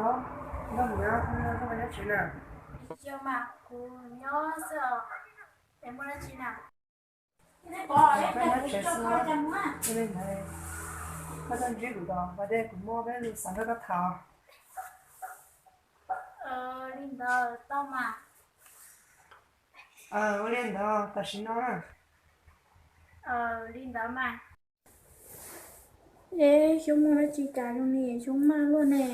Nkauj Mim, koj nyob tsev na? Tsis yog mas, kuv nyob xwb os. Es muaj dab tsi na? Koj nyob tsev xwb, ua li ntawd koj tuaj ntsib kuv tau, ua ntej kuv muaj peb lus xav nrog koj tham. Li ntawd tau mas. Ua li ntawd tam sim no na. Li ntawd mas. Es Xyoob muaj dab tsi cas zoo li Xyoob maj luaj ne?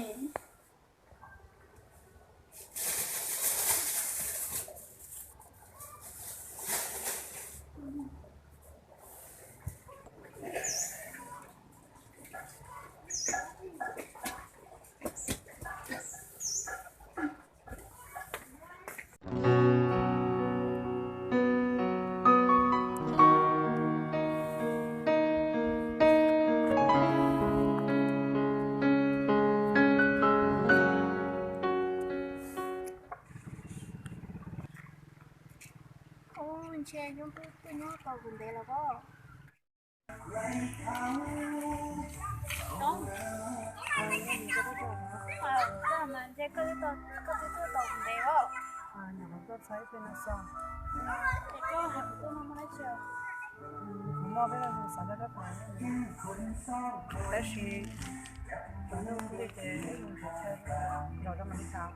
Ub, ntshe Xyoob twb tuaj nyob tau kuv ntev los pob. Koj mas ntshe koj twb tuaj tau kuv ntev os. Nyuam qhuav tuaj txog ib pliag no xwb. Es koj hais kuv tuaj no muaj dab tsi os? Kuv muaj peb lo lus xav nrog koj tham, tab sis cov neeg ntawd ces los rau mam li tham.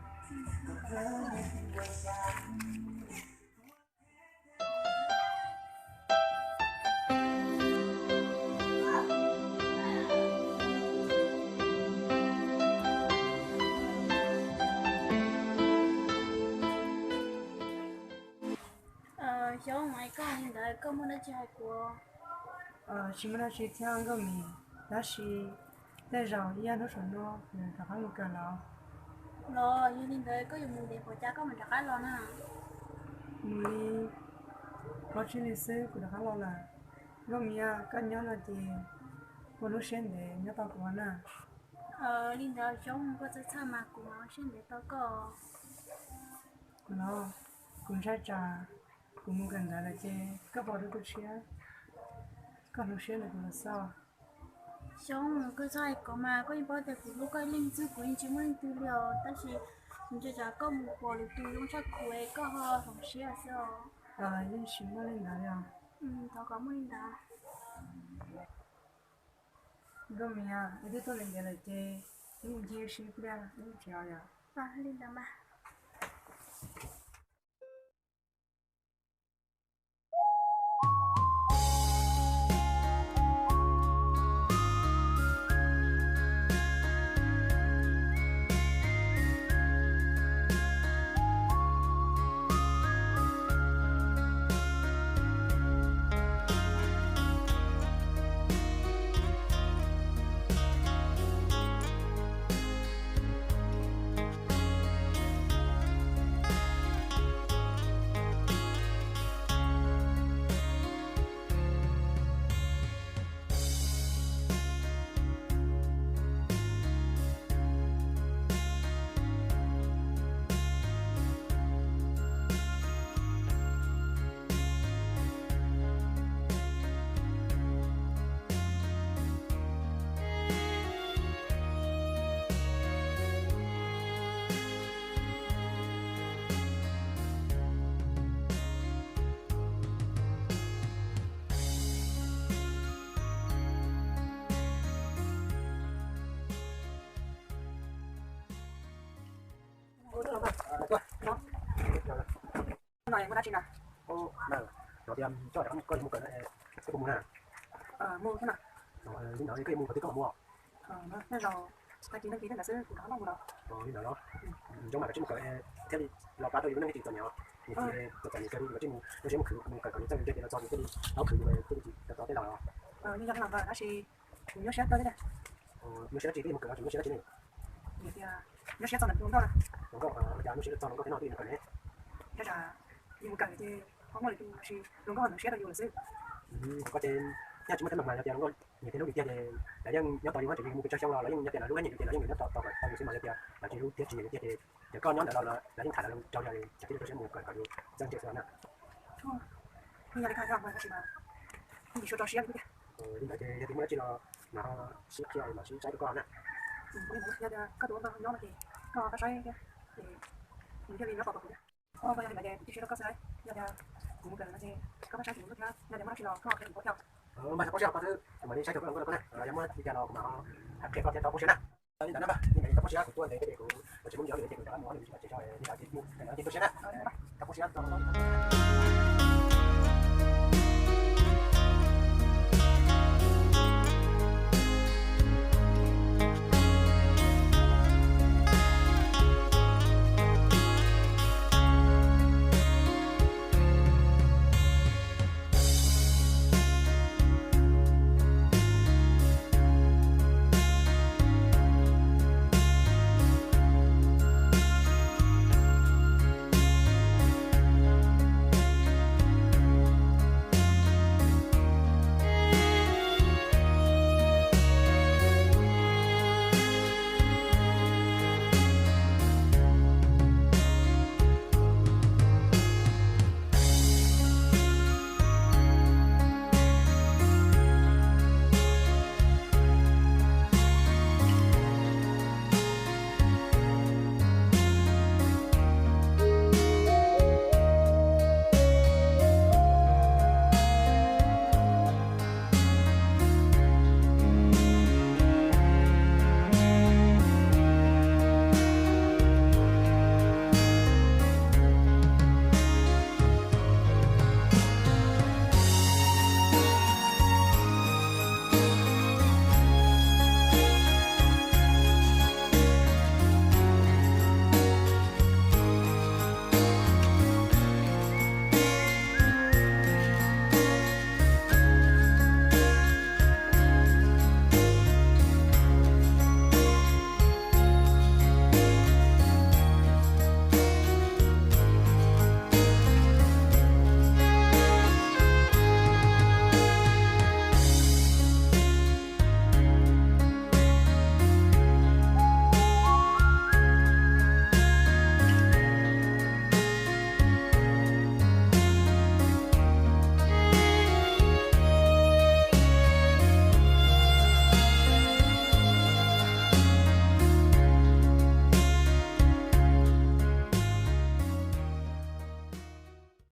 Xyoob, koj li ntawd koj muaj dab tsi hais kuv? Tsis muaj dab tsi thiab Nkauj Mim, tab sis tej zaum ib yam hnub saum no kuv rov qab mus kawm lawm. Los yog li ntawd koj yuav mus ntev npaum cas koj mam rov qab los na? Mus li plaub tsib hlis xwb kuv rov qab los lawm. Nkauj Mim, koj nyob no ces ua lub siab ntev nyob tos kuv na. Li ntawd Xyoob, koj txhawj txhawj mas kuv mam ua siab ntev tos koj. Kuv los, kuv ntshai tsam kuv mus kawm ntawv lawm ces koj pom dua kuv tshiab, koj hloov siab ntawm kuv los xwb. Xyoob, koj txhob hais ko mas, koj yeej paub tias kuv hlub koj ib leeg xwb, kuv yeej tsis muaj leej twg li os, tab sis kuv ntshai tsam koj mus pom lwm tus zoo tshaj kuv es koj ho hloov siab xwb os. Yeej tsis muaj li ntawd li os. Thov kom muaj li ntawd. Nkauj Mim, wb twb tuaj li ntawd lawm ces wb mus ncig ib pliag wb tsev os yom. Li ntawd mas. No muaj dab tsi na? Hnov tias koj yuav mus kawm, koj yuav mus na? Mus xwb na. Li ntawd koj yuav mus qhov twg koj mam mus? Nyob zoo, tag kis nag kis ntawd xwb kuv rov qab mus los. Li ntawd los, zoo mas koj tsis mus kawm thiaj li los pab tau yus lub neej tsis txom nyem. Txom txom nyem kawg li, koj tsis mus, koj tsis mus khwv mus kawm kom yus txawj ntse ces los txog yus thiaj li tau khwv mus thiaj li tau tau tej laus. Yog li ntawd tab sis kuv nyuaj siab tawv thiab. Nyuaj siab dab tsi thiaj mus kawm, kuv nyuaj siab dab tsi ne? Vim tias nyuaj siab txog ntawm hluas nkauj na. Hluas nkauj, ua cas nyuaj siab txog hluas nkauj thiab no twb yuav mus kawm ne? Yog li ntawd yus mus kawm ces ho muaj lwm tus los sis hluas nkauj ho ntxeev siab rau yus lawm xwb. Koj ces nyaj tsis muaj teeb meem mas yog tias hluas nkauj nyiam tiag hlub yus tiag ces lawv yeej nyob tos yus, tseem yus mus pes tsawg xyoo los lawv yeej yog tias lawv lub nyiam yus tiag lawv yeej nyob tos tos yus xwb mas yog tias lawv tsis hlub thiab tsis nyiam yus tiag ces, ces koj nyob ntawd los lawv yeej tham lawv rau yog tsis tau siab mus kawm kom yus txawj ntse xwb na. Li ntawd ces yog tias muaj dab tsi los mas ho sib qhia los sib saib rau koj na. Yog tias koj tus ua nkauj nyob no ces koj pab saib thiab, ces nws thiaj li nyob tau kuv thiab. Koj yog li ntawd ces kuv cia siab rau koj xwb, yog tias kuv mus kawm no ces koj pab saib kuv thiab, yog tias muaj dab tsi los koj qhia kuv thiab. Npaj xyov koj siab rau koj xwb, kuv mam li saib tau koj los nkauj rau koj na, yog muaj li cas los kuv mam ho hais qhia koj thiab, tau koob siab na. Li ntawd na npawg, li ntawd koj poob siab kuv tuaj ntev thiab ces kuv tus tsis muaj nyiaj li ces kuv rov qab mus ob lwm tsem tso li cas ces tuaj siab na. Koj poob siab tso